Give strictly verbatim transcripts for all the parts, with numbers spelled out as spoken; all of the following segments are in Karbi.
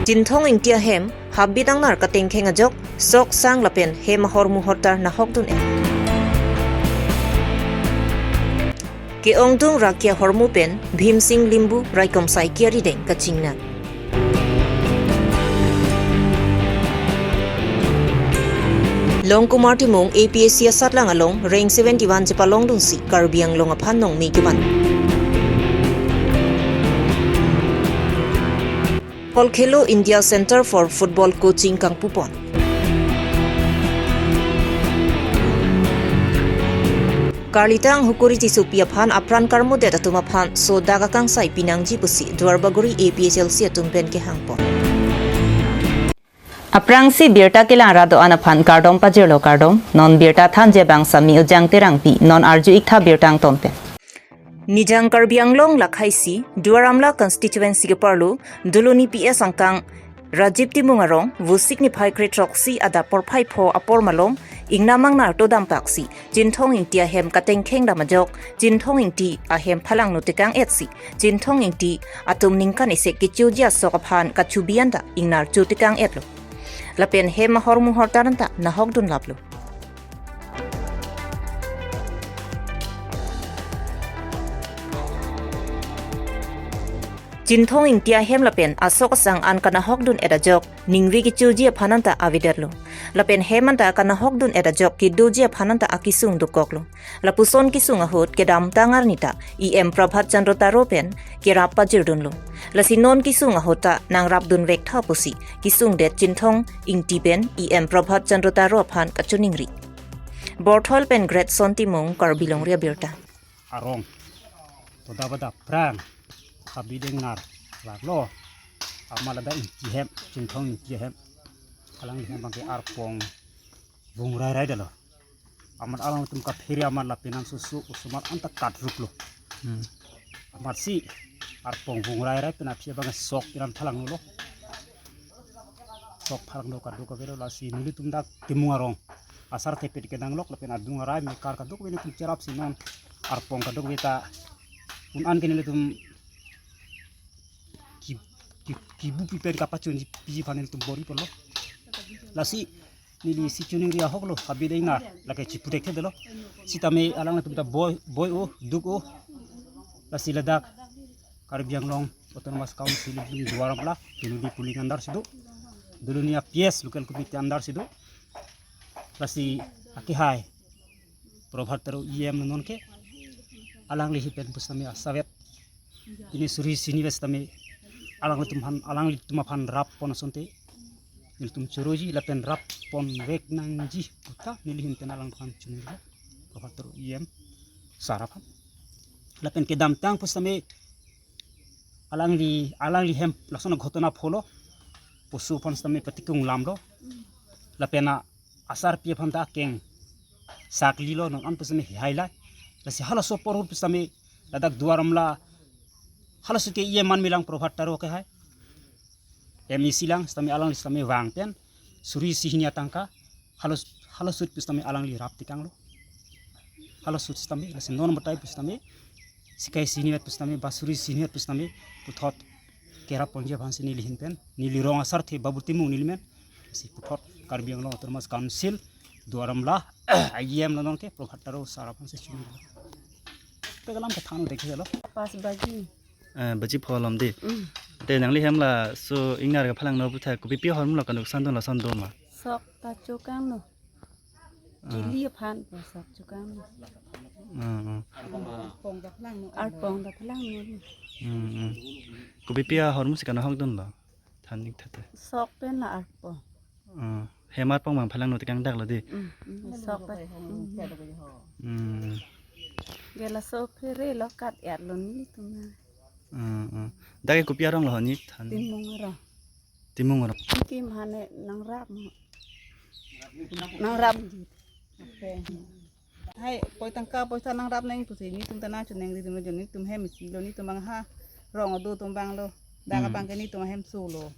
Chinthong Ingti ahem, habit angnar katengkheng ajok, sok sang lapen hem ahormu hortar nahokdun-et. Ke-ongdung Rakia ahormu pen, Bhim Singh Limbu, raikom saiki arideng kachingnat. Longkumar Timung A P S C asatlang along rank seventy-one chepalongdunsi Karbi Anglong aphan nongmi kevan. Kol Khelo India Center for Football Coaching kangpupon. Karlitang Hukuri Tissopi aphan apran karmodet atum aphan sodak akangsai pinangji pusi Duarbagori A P H L C atum pen kehangpon. Aphrangsi birta kelang ra do-an aphan kardom pajirlo kardom, non birta thanji abang Sami Ujang Terangpi, non arju-iktha birta angton pen. Nijang Karbi Anglong lakhaisi, Duar Amla constituency keparlo, Doloni P S angkang, Rajib Timung arong, Vosik niphai kre throksi adap porphai pho apor malom, ingnam angnar to dampaksi, Chinthong Ingti ahem katengkheng dam ajok, Chinthong Ingti ahem phalangno tekang-etsi, Chinthong Ingti atum ningkan isi kechoji asok aphan kachubi anta ingnar cho tekang-etlo. Lapen hem ahormu hortar anta nahokdun laplo. Chinthong Ingti ahem lapen asok asang an kanahokdun-et ajok, ningve kechoji aphan anta avedetlo. Lapen hem anta kanahokdun-et ajok kedoji aphan anta akesung dokoklo. Lapuson kesung ahut kedamtang arni ta E M Prabhat Chandra Taro pen kerap pajirdunlo. Lasi non kesung ahut ta nangrapdunvek tha pusi kesungdet Chinthong Ingti pen E M Prabhat Chandra Taro aphan kachoningri. Borthol pen Great Son Timung, Karbi Longri Abirta. Arong, toda bada prang, habit angnar, laklo, amat ladak Ingti ahem, Chinthong Ingti ahem, alangli ahem abangke arpong vung rairai detlo. Amat alangtum kaphere amat lapen an susu osomar anta katruklo. Hmm. Amatsi arpong vung rairai pen aphi abang sok iran phalanglo. Sok phalanglo kadokave lo, lasi nelitum dak Timung arong asar thepet kenanglok lapen adung arai mekar kadokave nelitum cherapsi non arpong kadokave ta un-an ke nelitum ki, ki, kibu pipen kapachunji piji aphan nelitum bor-iponlo. Lasi neli si choningri ahoklo, habit angnar lake chiputhekthe detlo. Sitame alanglitum ta boi, boi-o, duk-o. Lasi ladak Karbi Anglong Autonomous Council Duar Amla, Doloni polling under si do, Doloni A P S local committee under si do. Lasi akehai Prabhat Taro E M non ke, alangli hi pen pusitame asavet, pini suri sini ves tame alanglitum aphan, alanglitum aphan rappon asonte nelitum choroji lapen rapponvek nangji puta neli ahin pen alangphan choningri, Prabhat Taro E M sar aphan. Lapen kedamtang pusitame alangli, alangli ahem lason aghotona pholo, poso aphan sitame patikung lamlo. Lapen a asarpi aphan ta akeng saklilo, non an pusitame hihailai. Lasi halaso apor ahut pusitame ladak Duar Amla halaso ke E M manmilang Prabhat Taro akehai M A C lang sitame alangli sitame vang pen suri isi hini atangka halos, halosut pusitame alangli rap tekanglo. Halosut sitame, lasi non batai pusitame, sikai isi hini vet pusitame, ba suri isi hini vet pusitame, puthot kerapponji aphansi neli ahin pen, neli rong asarthe Babu Timung neli men, si puthot Karbi Anglong Autonomous Council Duar Amla E M lo non ke Prabhat Taro sar aphansi choningri. Pekalam kethan dekhe lo. Pas baji. Eh, baji pho malom dei. Mm. Te nangli ahem laso ingnar kaphalangno aphuthak kopipi ahormu lo kanuksan dun lason do ma? Sok ta chokangno. Ah. Chili aphan po sok chokangno. Ah, ah. Arpong ta phalangno. Arpong ta phalangno. Hmm, hmm. Kopipi ahormu si kanahokdunlo? Than-ik tha te. Sok pen la arpong. Ah, hem arpong abang phalangno tekangdaklo dei. Mm, mm, sok pen. Mm. Hmm. Ke laso pherelo kat-etlo nelitum na. Ah, ah. Dak ke kopi arong lo honi than? Timung arong. Timung arong. Kim hane nangrap mo. Nangrap. Hai, poi tangka, poisa nangrap nang pusi nelitum ta nangchoningri atum lo, nelitum hem isi lo, nelitum abang ha rong ado atum abang lo. Dak, hmm, abang ke nelitum ahem so lo.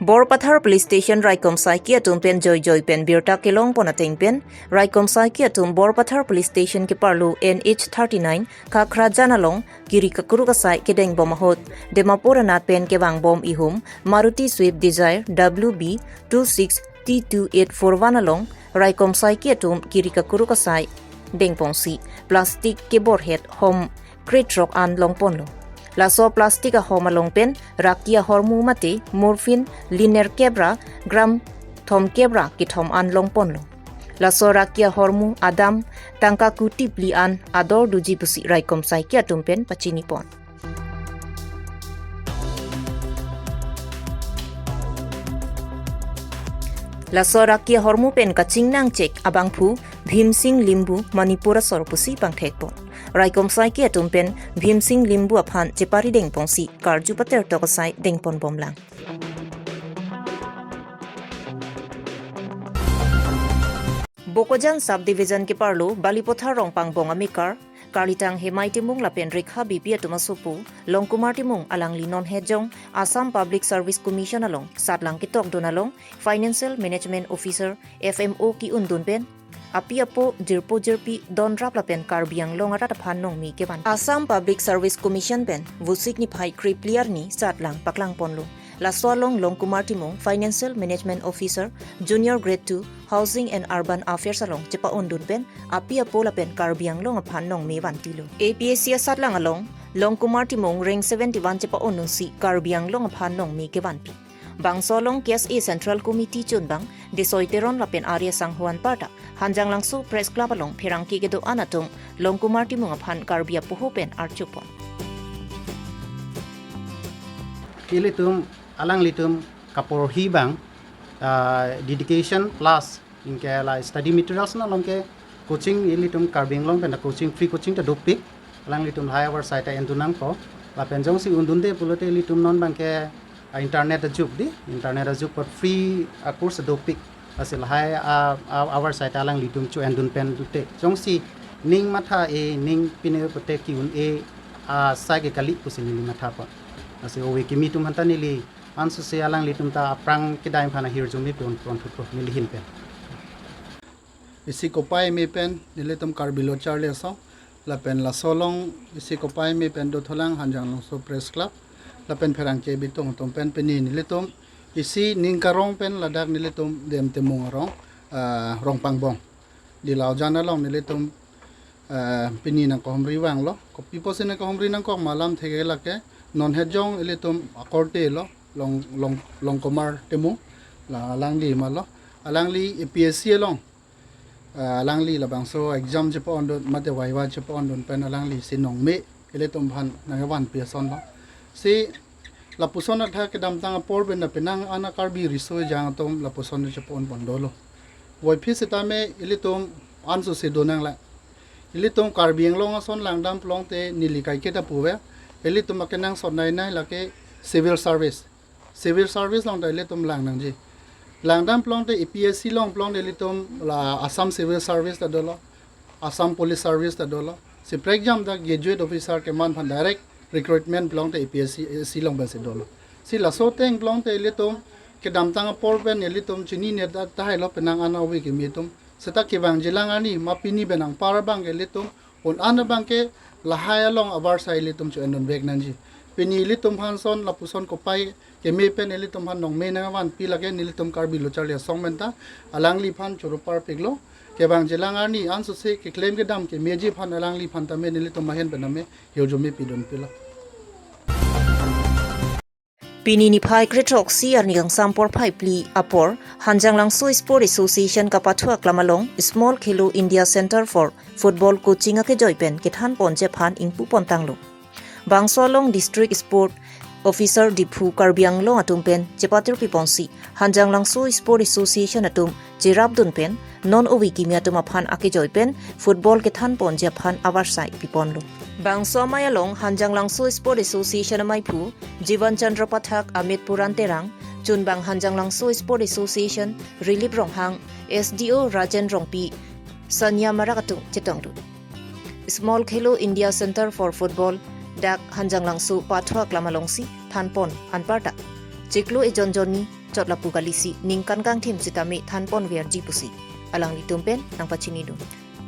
Borpathar Police Station raikom saiki atum pen joi joi pen birta kelong pon ateng pen, raikom saiki atum Borpathar Police Station keparlo N H thirty-nine Khakhrajan along kiri kakuruk asai kedeng bom ahut, Dimapur anat pen kevang bom ihum Maruti Swift Dzire W B two six T two eight four one along raikom saiki atum kiri kakuruk asai dengpon si plastic keborhet hom crate throk an long ponlo. Laso plastic ahom along pen raki ahormu mate morphine liter kep ra gram thomkep ra kethom an long ponlo. Laso raki ahormu adam tangka kuti phli an ador doji pusi raikom saiki atum pen pachini pon. Laso raki ahormu pen kachingnang chek abangphu Bhimsing Limbu, Manipur asor pusi pangthek pon. Raikom saiki atum pen Bhimsing Limbu aphan chepari dengpon si karju pater tok asai dengpon bomlang. Bokajan Subdivision keparlo Balipathar Rongpangbong amekar, Karlitang Hemai Timung lapen Rekha Beypi atum asopo Longkumar Timung, alangli non hejong Assam Public Service Commission along satlang ketokdun along Financial Management Officer, F M O, ke-undun pen api apo, jirpo jirpi, donrap lapen Karbi Anglong arat aphan nongme kevan. Assam Public Service Commission pen Vosik niphai krephli arni satlang paklang ponlo. Laso along Longkumar Timung, Financial Management Officer, Junior Grade two, Housing and Urban Affairs along chepa-undun pen api apo lapen Karbi Anglong aphan nongme vanpilo. A P S C asatlang along Longkumar Timung rank seventy-one chepa-undun si Karbi Anglong aphan nongme kevanpi. Bangso along K S A Central Committee chunbang Desoi Teron lapen Arya Sangho anparta Hanjanglangso Press Club along pherangke kedo-an atum Longkumar Timung aphan Karbi apoho pen archupon. Ilitum, alanglitum kaporhi abang, ah, dedication plus anke la study materials along ke coaching ilitum Karbi Anglong pen coaching, free coaching ta dopik. Alanglitum lahai avarsai ta endun nangpo. Lapen jongsi undunde pulote ilitum non abangke, ah, internet ajug di, internet ajug apot free, ah, course dopik. Lasi lahai, ah, ah, avarsai ta alanglitum cho-endun pen te. Jongsi ning matha-e, ning pine pute ke-un-e, ah, asai ke kali pusi neli matha pon. Lasi ove kimi atum aphanta neli ansose alanglitum ta aphrang kedam aphan ahirjume pon pon thupo neli ahin pen. Isi kopai me pen nelitum Karbi Lo Charli Asong lapen laso along isi kopai me pen dothulang Hanjanglangso Press Club lapen pherangke bitong atum pen pini nelitum isi ning karong pen ladak nelitum Dem Timung arong, ah, Rongpangbong Dilaujan along nelitum, ah, pini nangkahumri vanglo. Kopi pusi nangkahumri nangkok ma alam theke lake non hejong ilitum akorte lo Long, Long, Longkumar Timung, la alangli ma lo. Alangli A P S C along, ah, alangli labangso exam chepa-undun mate viva chepa-undun pen alangli si nongme ilitum aphan nangvanpi ason lo. Si lapuson athak kedamtang apor pen penang an a-Karbi riso ejang atum lapuson chepa-un pon dolo. Voiphit setame ilitum ansose do nanglang. Ilitum Karbi Anglong ason langdam pulote neli kaiketa puve. Ilitum akenangsot nei nei lake civil service. Civil service along ta ilitum lang nangji. Langdam pulote A P S C along pulote ilitum la Assam Civil Service ta dolo, Assam Police Service ta dolo. Si prekjam ta graduate officer keman aphan direct recruitment pulote A P S C, C along pensi dolo. Si laso ateng pulote ilitum kedamtang apor pen ilitum chinine ta tahai lo penang an ove kimi atum. Seta kevangjilang arni ma pini pen anpar abangke ilitum un-an abangke lahai along avarsai ilitum cho-endun vek nangji. Pini ilitum aphan son lapuson kopai keme pen ilitum aphan nongme nangvanpi lake nelitum Karbi Lo Charli Asong pen ta alangliphan choro parpiklo. Kevangjilang arni ansose keklem kedam kemeji aphan alangliphan tame nelitum ahin pen tame hirjume pidunpilo. Pini niphai kre-throksi arni kangsam porphai phli apor, Hanjanglangso Sport Association kapathu aklam along Small Khelo India Center for Football coaching akejoi pen kethan ponji aphan ingpu pontanglo. Bangso along District Sport Officer Diphu Karbi Anglong atum pen chepatirpi ponsi Hanjanglangso Sport Association atum cherapdun pen non ove kimi atum aphan akejoi pen football kethan ponji aphan avarsai piponlo. Bangso amei along Hanjanglangso Sport Association ameiphu Jivan Chandra Pathak, Amit Puran Terang, chunbang Hanjanglangso Sport Association Rilip Ronghang, S D O Rajen Rongpi, Sanya Marak atum chetongdun. Small Khelo India Center for Football dak Hanjanglangso pathu aklam alongsi thanpon anparta chiklo ejon jonni chot lapu kalisi ningkan kangthim sitame thanpon verji pusi alanglitum pen nangpachinidun.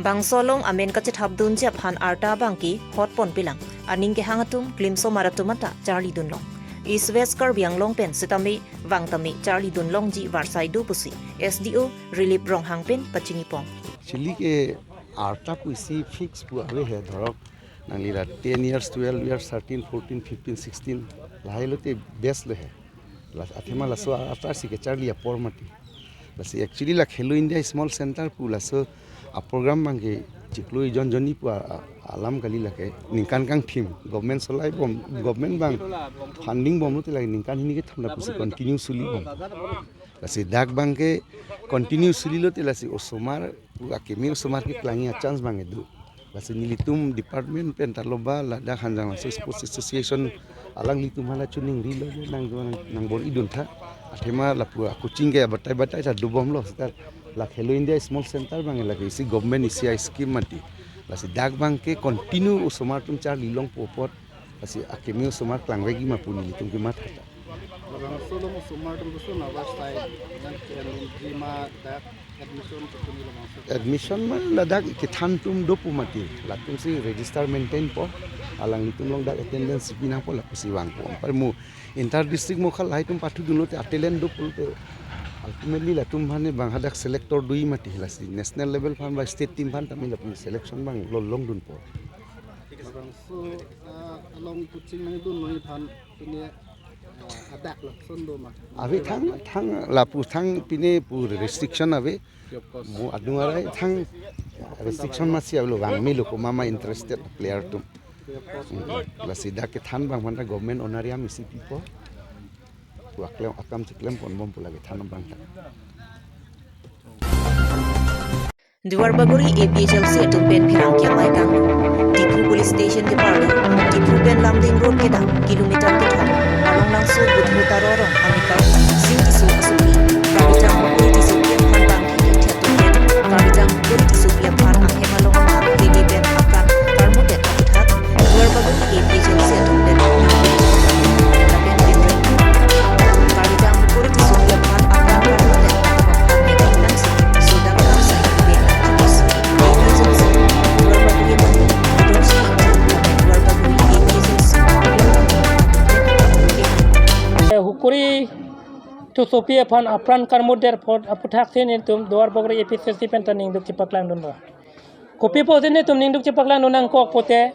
Bangso along amen kachethapdunji aphan arta abangke hotponpelang, aning kehang atum klimsomar atum anta charlidunlong. East West Karbi Anglong pen sitame vang tame charlidunlongji varsai do pusi S D O Rilip Ronghang pen pachinipon. Actually ke arta pusi fix pu ave he, dhorok nangli la ten years, twelve years, thirteen, fourteen, fifteen, sixteen, lahai lote best lo he. La, athema laso arta si kecharli apor mati. Lasi actually la Khelo India Small Center pu laso a program abangke chiklo ijon jonni pu a, a, alam kali, lake ningkan kangthim government solai bom, government abang funding bomlote lake ningkan hini kethom ta pusi continue suli bom. Lasi dak abangke continue sulilote lasi osomar, akimi osomar keklangji a chance abang do. Lasi nelitum department pen ta lo ba ladak Hanjang Langso Sports Association alanglitum hala chuning rilo nang, nang, nangbor-idun tha. Athema lapu a coaching ke batai batai ta dobomlo, seta la Khelo India Small Center abang lake isi government isi a scheme mati. Lasi dak abangke continue osomar atum charlilongpo apot, lasi akimi osomar klangvekji ma pu nelitum kematha tha. Labangso along osomar atum koson avarsai nang keklem jima dak admission koson labangso? Admission ma ladak kethan atum dopo mati, latum si register maintainpo, alanglitum along dak attendance pinangpo lapusi vangpo. Anpar mo inter district mo khal lahai atum pathudunlote talent dopo te ultimately latum aphan bang hadak selector doji mati, lasi national level aphan ba state team aphan tame lapu selection abang lo longdunpo. Labangso, ah, along coaching nangdun noi aphan pine, ah, adak lo son do ma? Ave thang, thang lapu thang pine pu restriction ave. Mo adung arai thang restriction masi avelo, vang melo komat ma interested player atum. Hmm. Lasi dak kethan abang aphan ta government honorarium isi pipo. Pu aklem akam chiklemponbom pu lake than abang ta. Duarbagori A P H L C atum pen pherangke amei kang. Diphu Police Station keparlo, Diphu pen Lumding Road kedam kilometer kethom, Arlong Langso Budhu Taro Rong amekar, Sing Tisso asopi, Karbi Anglong Kuri Tissopi aphan bang thek thek atum pen, Karbi Anglong Kuri Tissopi aphan ahem along amar, hedi pen apran karmudet aputhak, Duarbagori A P H L C atum pen, lapen pen, Karbi Anglong Kuri Tissopi aphan apran karmudet atum aphan nangsi, sodang kangsai, pen, apus, A P H L C, Duarbagori Mani, Adosi, lapen Duarbagori A P H L C. Hukuri Tissopi aphan apran karmudet apot aputhak si nelitum Duarbagori A P H L C pen ta ningduk chepaklangdunlo. Kopi pusi nelitum ningduk chepaklangdun nangkok pute,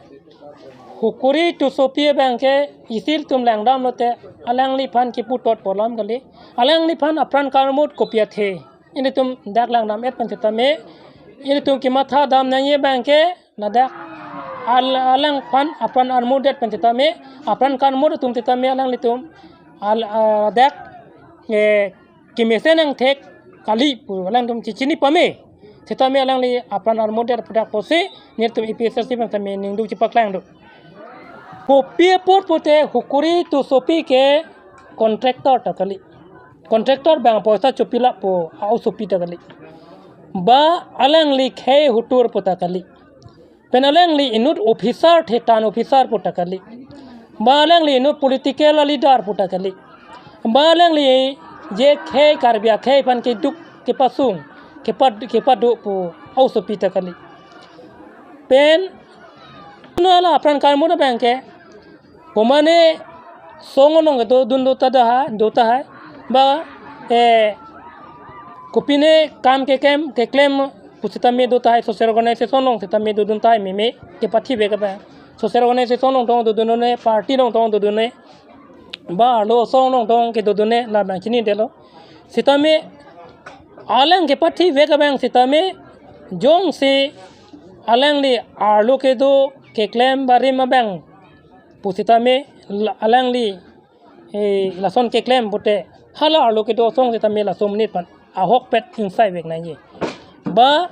Hukuri Tissopi abangke isi atum langdamlote alangliphan kipu totpo alam kali, alangliphan apran karmut kopi athe. Ilitum dak langdam-et pen setame, ilitum kemathadam nangji abangke ladak al-, alangphan apran armudet pen setame, apran karmut atum setame alanglitum al-, ah, ladak, eh, kemesen angthek kali pu alangtum chechini pame. Setame alangli apran armudet aputhak pusi nelitum A P H L C pen setame ningduk chepaklangdun. Kopi apot pute Hukuri Tissopi ke contractor ta kali. Contractor abang poisa chopilap pu a-osopi ta kali. Ba alangli khei hutur pu ta kali. Pen alangli inut officer, thetan officer pu ta kali. Ba alangli inut political leader pu ta kali. Ba alangli je khei Karbi akhei aphan keduk kepasung, kepad-, kepado pu a-osopi ta kali. Pen, no ala apran karmut abangke, komane song along kedodun do ta da ha, do tahai. Ba, eh, kopine kam keklem, keklem pu setame do tahai, social organization along setame dodun tahai meme, kepathivek abang. Social organization along tong dodun ne, party along tong dodun ne. Ba arlo asong along tong kedodun ne, labang chinidetlo. Setame alang kepathivek abang setame jongsi alangli arlo kedo keklem barim abang pu setame la-, alangli, eh, lason keklem pute hala arlo kedo asong setame laso amonit aphan ahokpet ingsaivek nangji. Ba,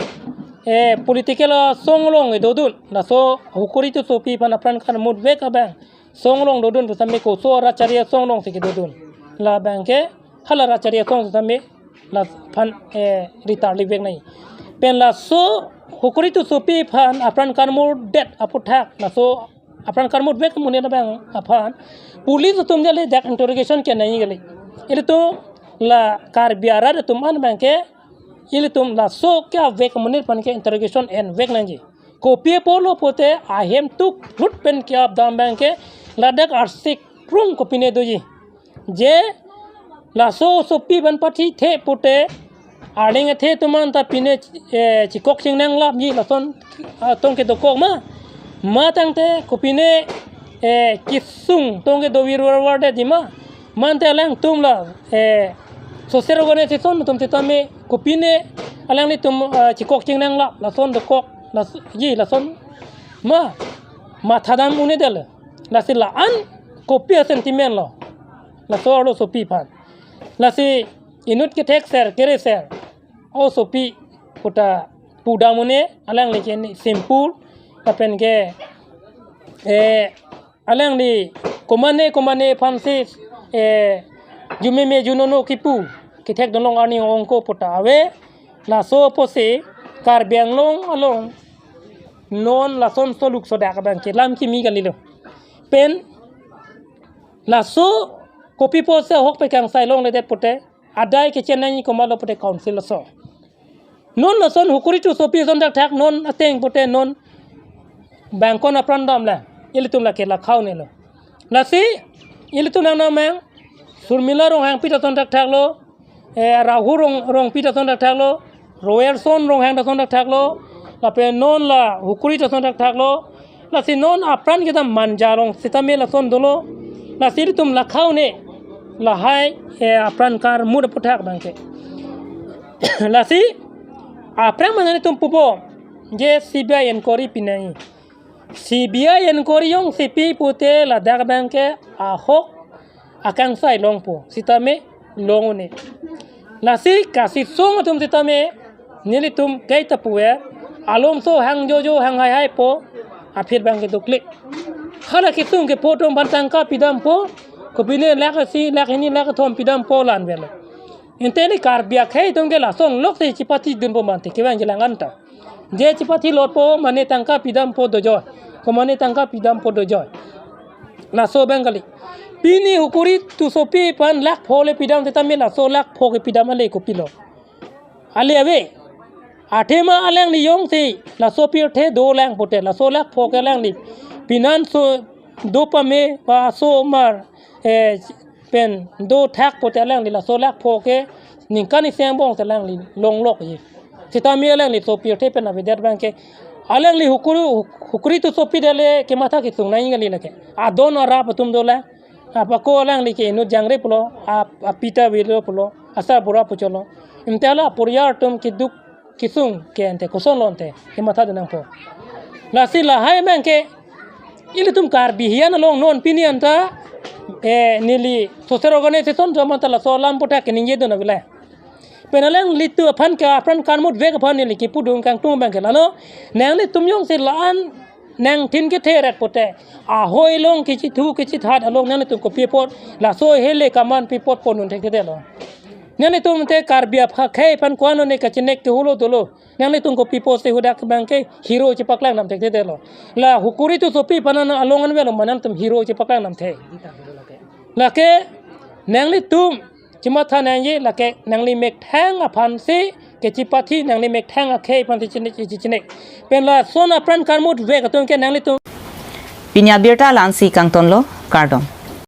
eh, political asong along kedodun, laso Hukuri Tissopi aphan apran karmutvek abang song along dodun pu setame koso rachari asong alongsi kedodun. Labangke hala rachari asong setame laphan, eh, ritarlivek nangji. Pen laso Hukuri Tissopi aphan apran karmutdet aputhak, laso apran karmutvek amonit abang aphan police atum jale dak interrogation kenangji kali. Ilitum La Karbi arat atum an abangke ilitum laso ke avek amonit aphan ke interrogation envek nangji. Kopi apotlo pute ahem tuk lut pen ke apdam abangke ladak arsik prung kopine doji. Je laso osopi aphan pathi the pute arleng athe atum an ta pine, eh, chikok chingnang lapji lason, ah, tong ke dokok ma. Ma tangte kopine, eh, kisung tong ke dovir varvar detji ma. Mante alangtum la, eh, social organization atum sitame kopine alanglitum, eh, chikok chingnang lap lason dokok las-, ji lason ma, matha dam un-edetlo. Lasi la-an kopi a-sentiment lo laso arlo osopi aphan. Lasi inut kethek ser, kere ser, osopi puta pudam un-e, alangli ke ni simple, lapen ke, eh, alangli komane komane aphansi, eh, jumeme junono kipu kethek donlong arni ongko puta ave. Laso apotsi Karbi Anglong along non lasonso luk sodak abangke lam kimi kalilo. Pen laso kopi apotsi ahok pen kangsai longledet pute adai kechenangji komatlo pute council aso. Non lason hukuri tu sopi ason thakthak non ateng pute non bangkon apran damlo. Ilitum lake lakhau nelo. Lasi ilitum nang namang Surmila Ronghangpi ta ason thakthaklo, eh, Rahu Rong, Rongpi ta ason thakthaklo, Royerson Ronghang ta ason thakthaklo, lapen non la hukuri ta ason thakthaklo. Lasi non apran kedam Manja along sitame lason dolo. Lasi ilitum lakhau ne lahai, eh, apran karmut aputhak abangke. Lasi aphrang ma nanglitum pupo je C B I inquiry pinangji. C B I inquiry jongsi pi pute ladak abangke ahok akangsai longpo sitame long un-e. Lasi kasisung atum sitame nelitum kaita puver, alomso hang jojo hang haihai po, aphi abangke doklik. Hala kisung kepo atum aphan tangka pidampo, kopine lakh isi, lakh hini, lakh kethom pidampo la-an verlo. Ante ne Karbi akhei atum ke lason lok si chipathi dunpo mante kevang jelang anta. Je chipathi lotpo mane tangka pidampo dojoi. Komane tangka pidampo dojoi. Laso abang kali. Pini hukuri tu sopi aphan lakh pho le pidam sitame laso lakh pho ke pidam ale kopilo. Ale ave. Athema alangli jongsi laso pirthe dolang pute laso lakh pho ke alangli pinan so do pame pa so mar, eh, pen dothak pute alangli laso lakh pho ke ningkan isi angbong si alangli longlokji. Sitame alangli so pirthe pen avedet abangke alangli hukuri, hukuri tu sopi dale kematha kisung nangji kali lake. Adon arap atum dolang. Apako alangli ke inut jangre pulo, ap-, api ta avelo pulo, asarbura puchotlo. Ante hala poriar atum keduk kesung ke ante kosonlo ante kematha dun nangpo. Lasi lahai abangke ilitum Karbi hian along non pini anta, eh, neli social organization atum anta laso alam aputhak keningje dun avilai. Pen alanglitum aphan ke apran karmut vek aphan neli kipudun kangtung abangke lalo. Nanglitum jongsi la-an nangthin kethe ret pute ahoi along kechithu kechithat along nanglitum kopi apot laso hele kaman pi apot pon un thekthedetlo. Nanglitum te Karbi akhei aphan ko-an one kachinek ke hulo dolo. Nanglitum kopi apotsi hadak abangke hero chepaklang dam thekthedetlo. La hukuri tu sopi aphan an along an avelo ma nangtum hero chepaklang dam the. Lake nanglitum chematha nangji lake nangli methang aphansi kechipathi, nangli methang akhei aphansi chine-, chi-, chinek. Pen lason apran karmut vek atum ke nanglitum. Pini abirta la-ansi kangtonlo, kardom.